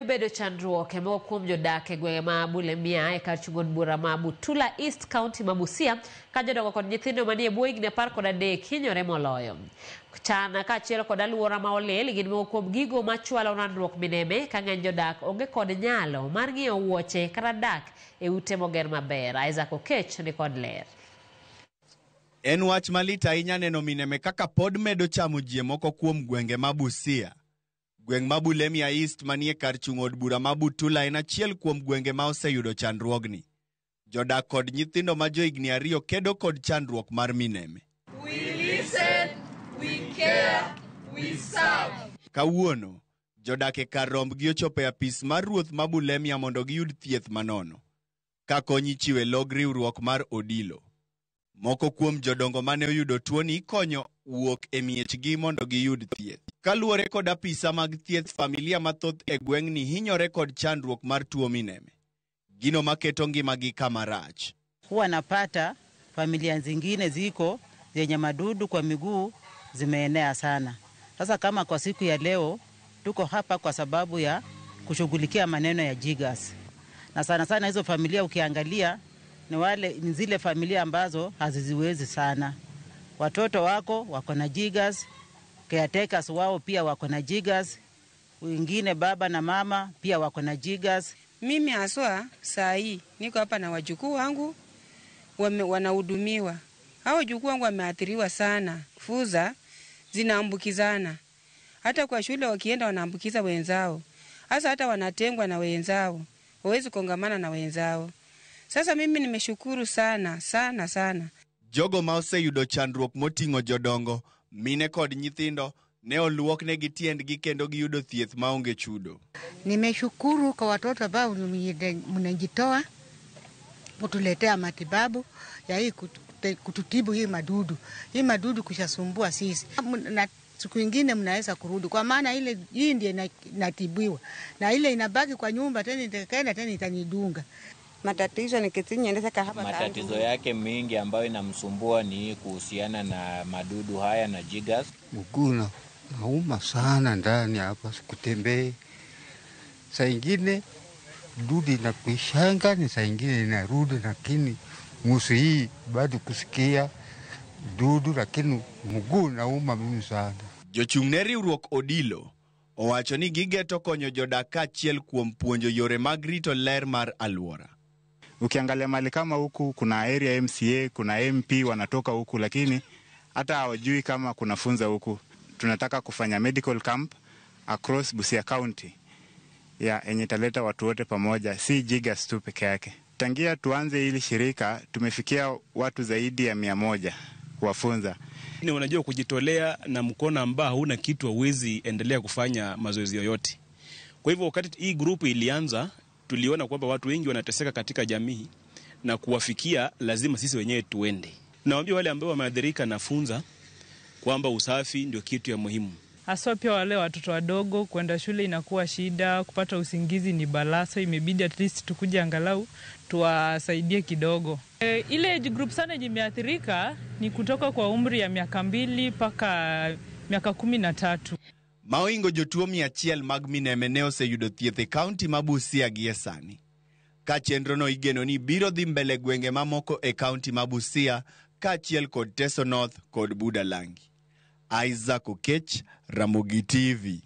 bedo chandruok e moko kuom jodak e gwenge ma Bulemia e kar chung' od bura ma Butula East, kaunti ma Busia, ka jodongo kod nyithindo manie bwo higni 13 hinyore moloyo. Chan kaachiel kod aluora ma olil gin moko kuom gigo machwalo landruok mineme ka ng'eny jodak onge kod nyalo mar ng'iewo wuoche kata dak e ute moger maber. Isaac Okech ni kod ler. En wach malit ahinya neno mineme kaka pod medo chamo ji e moko kuom gwenge ma Busia. Gweng' ma Bulemia East manie kar chung' od bura ma Butula en achiel kuom gwenge ma oseyudo chandruogni. Jodak kod nyithindo ma johigni 2 kedo kod chandruok mar mineme. We listen, we care, we serve. Kawuono, jodak e kar rombgi ochopo e apis mar ruoth ma Bulemia mondo giyud thieth manono. Ka kony ichiwo e log riwruok mar Odilo. Moko kuom jodongo mane oyudo tuoni ikonyo wuok e miechgi mondo giyud thieth. Kaluwore kod apisa mag thieth, familia mathoth e gweng'ni hinyore kod chandruok mar tuo mineme. Gino maketo ngimagi kama rach. Huwa napata familia zingine ziko zenye madudu kwa miguu zimeenea sana. Sasa kama kwa siku ya leo tuko hapa kwa sababu ya kushughulikia maneno ya jiggers. Na sana sana hizo familia ukiangalia ni zile familia ambazo haziziwezi sana. Watoto wako wako na jiggers, caretakers wao pia wako na jiggers, wengine baba na mama pia wako na jiggers. Mimi haswa saa hii niko hapa na wajukuu wangu wanahudumiwa. Hao wajukuu wangu wameathiriwa sana. Fuza zinaambukizana. Hata kwa shule wakienda wanaambukiza wenzao. Hasa hata wanatengwa na wenzao. Hawezi kongamana na wenzao. Sasa mimi nimeshukuru sana, sana, sana. Jogo ma oseyudo chandruok moting'o jodongo, mine kod nyithindo ne oluoknegi tiendgi kendo giyudo thieth maonge chudo. Nimeshukuru kwa watoto ambao mnajitoa kutuletea matibabu ya hii kututibu hii madudu. Hii madudu kushasumbua sisi. Na siku nyingine mnaweza kurudi kwa maana ile hii ndiye inatibiwa. Na ile inabaki kwa nyumba tena itakaenda tena itanidunga. Matatizo ni kitinye kahaba. Matatizo yake mingi ambayo inamsumbua ni kuhusiana na madudu haya na jiggers. Mguu nauma sana ndani hapa, sikutembee. Saa ingine dudu inakuishanga, ni saa ingine inarudi, lakini musu hii bado kusikia dudu, lakini mguu nauma mimi sana. Jochung' ne riwruok Odilo owacho ni gigeto konyo jodak kaachiel kuom puonjo yore mag rito ler mar alwora. Ukiangalia mali kama huku kuna area MCA, kuna MP wanatoka huku, lakini hata hawajui kama kuna funza huku. Tunataka kufanya medical camp across Busia County ya yenye italeta watu wote pamoja, si jiggers tu peke yake. Tangia tuanze hili shirika tumefikia watu zaidi ya 100 kuwafunza. Ni unajua kujitolea na mkono ambao hauna kitu hauwezi endelea kufanya mazoezi yoyote. Kwa hivyo wakati hii group ilianza tuliona kwamba watu wengi wanateseka katika jamii na kuwafikia lazima sisi wenyewe tuende. Nawaambia wale ambao wameathirika na funza kwamba usafi ndio kitu ya muhimu. Haswa pia wale watoto wadogo kwenda shule inakuwa shida, kupata usingizi ni balaa, so imebidi at least tukuje angalau tuwasaidie kidogo. Ile age group sana imeathirika ni kutoka kwa umri ya miaka 2 mpaka miaka 13. Maoingo jotuo 100 mag mineme ne oseyudo thieth e kaunti ma Busia gie sani. Ka chenrono igeno ni biro dhi mbele gwenge mamoko e kaunti ma Busia kaachiel kod Teso North kod Budalangi. Isaac Okech, Ramogi TV.